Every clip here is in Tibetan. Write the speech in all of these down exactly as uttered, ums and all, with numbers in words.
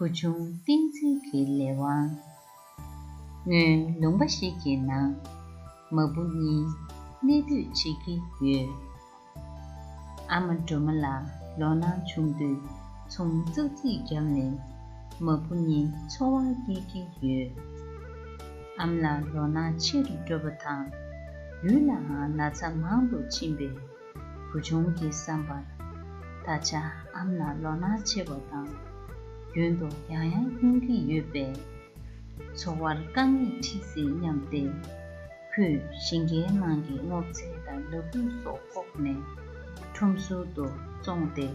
བུ་ཆུང་བསྟན་འཛིན་གྱི་ལས་དབང་། སྔོན་ལུང་པ་ཞིག་གི་ནང་མ་བུ་གཉིས་གནས་སྡོད་བྱེད་ཀྱི་ཡོད། ཨ་མ་སྒྲོལ་མ་ལགས་ལོ་ན་ཆུང་དུས་ཚོང་ཙག་ཙིག་བརྒྱབ་ནས་མ་བུ་གཉིས་འཚོ་བ་སྐྱེལ་གྱི་ཡོད། ཨ་མ་ལགས་ལོ་ན་ཆེ་རུ་འགྲོ་བ་དང་། ཡུལ་ལའང་ན་ཚ་མང་དུ་ཕྱིན་པས། བུ་ཆུང་གི་བསམ་པར། ད་ཆ་ཨ་མ་ལགས་ལོ་ན་ཆེ་བ་དང་། རྒྱུན་དུ་ཡང་ཡང་སྙུང་གི་ཡོད་པས། འཚོ་བར་དཀའ་ངལ་འཕྲད་སྲིད་སྙམ་སྟེ། ཁོས་ཞིང་ཁའི་ནང་གི་སྔོ་ཚལ་དང་ལ་ཕུག་སོགས་བཀོག་ནས། ཁྲོམ་ཟུར་དུ་བཙོངས་ཏེ།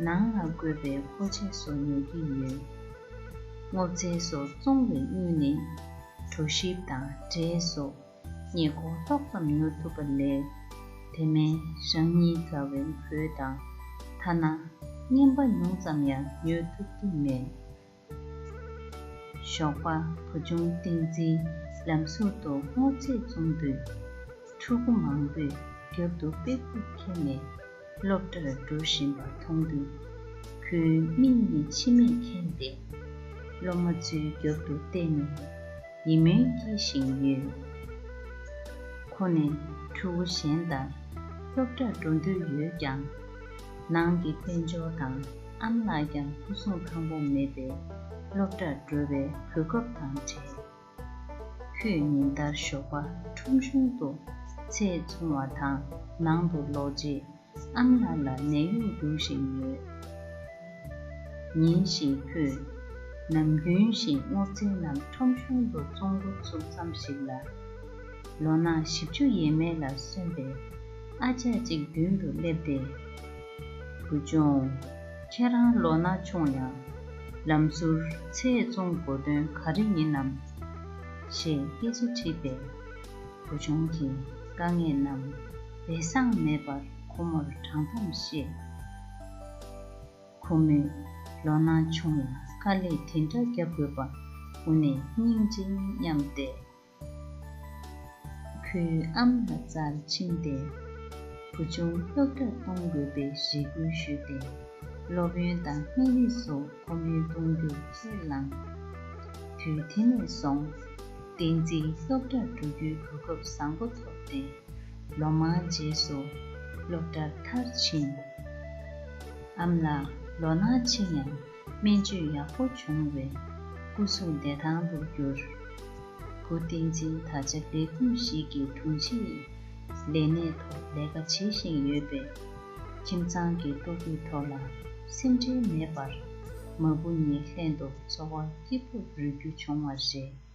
ནང་ལ་དགོས་པའི་མཁོ་ཆས་སོགས་ཉོ་གི་ཡོད། སྔོ་ཚལ་སོགས་བཙོང་བའི་དངུལ་ནི། གྲོ་ཞིབ་དང་འབྲས་སོགས། ཉེ་འཁོར་ཏོག་ཙམ་ཉོ་ཐུབ་པ་ལས། དེ་མིན་རང་ཉིད་དགའ་བའི་གོས་དང་། ཐ་ན་རྔན་པ་ཉུང་ཙམ་ཡང་ཉོ་ཐུབ་ཀྱི་མེད། ཞོགས་པ་བུ་ཆུང་བསྟན་འཛིན་ལམ་ཟུར་དུ་སྔོ་ཚལ་བཙོང་དུས། ཕྲུ་གུ་མང་པོས་རྒྱབ་ཏུ་པད་ཁུག་འཁྱེར་ནས་སློབ་གྲྭར་འགྲོ་བཞིན་པ་མཐོང་དུས། ཁོའི་མིག་གཉིས་མཆི་མས་ཁེངས་ཏེ། སློབ་མ་ཚོའི་རྒྱབ་ཏུ་བལྟས་ནས། ཡིད་སྨོན་སྐྱེ་བཞིན་ཡོད། ཁོ་ནི་ཕྲུ་གུ་གཞན་དང་སློབ་གྲྭར་འགྲོ་འདོད་ཡོད་ཀྱང་། ནང་གི་དཔལ་འབྱོར་དང་ཨ་མ་ལགས་ཀྱང་སྐུ་གཟུགས་ཐང་པོ་མེད་པས། སློབ་གྲྭར་འགྲོ་བའི་གོ་སྐབས་དང་བྲལ། ཁོས་ཉིན་ལྟར་ཞོགས་པ་ཁྲོམ་གཞུང་དུ་ཚལ་བཙོང་བ་དང་། ནང་དུ་ལོག་རྗེས། ཨ་མ་ལགས་ལ་ནད་གཡོག་སྒྲུབ་བཞིན་ཡོད། ཉིན་ཞིག་ཁོས་ནམ་རྒྱུན་བཞིན་སྔོ་ཚལ་རྣམས་ཁྲོམ་གཞུང་དུ་བཙོང་འགོ་ཚུགས་མཚམས་ཤིག་ལ། ལོ་ན་བཞི་བཅུ་ཡས་མས་ལ་སོན་པའི་ཨ་ཅག་ཅིག་མདུན་དུ་སླེབས་ཏེ། བུ་ཆུང་། ཁྱེད་རང་ལོ་ན་ཆུང་ཡང་ལམ་ཟུར་ཚལ་བཙོང་དགོས་དོན་ག་རེ་ཡིན་ནམ། ཞེས་སྐད་ཆ་དྲིས་པས། བུ་ཆུང་གིས་དཀའ་ངལ་རྣམས་སྦས་གསང་མེད་པར་ཁོ་མོར་དྲང་གཏམ་བཤད། ཁོ་མོས་ལོ་ན་ཆུང་ཡང་དཀའ་ལས་དེ་འདྲ་བརྒྱབ་དགོས་པ་དངོས་གནས་སྙིང་རྗེ་སྙམ་སྟེ། ཁོའི་ཨ་མ་ལགས་རྩར་ཕྱིན་ཏེ། བུ་ཆུང་སློབ་གྲྭར་གཏོང་དགོས་པའི་རེ་སྐུལ་ཞུས་ཏེ། སློབ་ཡོན་དང་སྨན་རིན་སོགས་ཁོ་མོས་གཏོང་རྒྱུར་ཁས་བླངས། དུས་དེ་ནས་བཟུང་། བསྟན་འཛིན་སློབ་གྲྭར་འགྲོ་རྒྱུའི་གོ་སྐབས་བཟང་པོ་ཐོབ་སྟེ། ལོ་མང་རྗེས་སུ་སློབ་གྲྭར་མཐར་ཕྱིན། ཨ་མ་ལགས་ལོ་ན་ཆེ་ཡང་སྨན་བཅོས་ཡག་པོ་བྱུང་བས་སྐུ་གཟུགས་བདེ་ཐང་དུ་གྱུར། བུ་བསྟན་འཛིན་ད་ཆ་ལས་ཁུངས་ཤིག་གི་དྲུང་ཆེའི་ལས་གནས་ཐོག་ལས་ཀ་བྱེད་བཞིན་ཡོད་པས། ཁྱིམ་ཚང་གི་ལྟོ་གོས་ཐོག་ལ་སེམས་ཁྲལ་མེད་པར། མ་བུ་གཉིས་ལྷན་དུ་འཚོ་བ་སྐྱིད་པོར་རོལ་རྒྱུ་བྱུང་བ་རེད།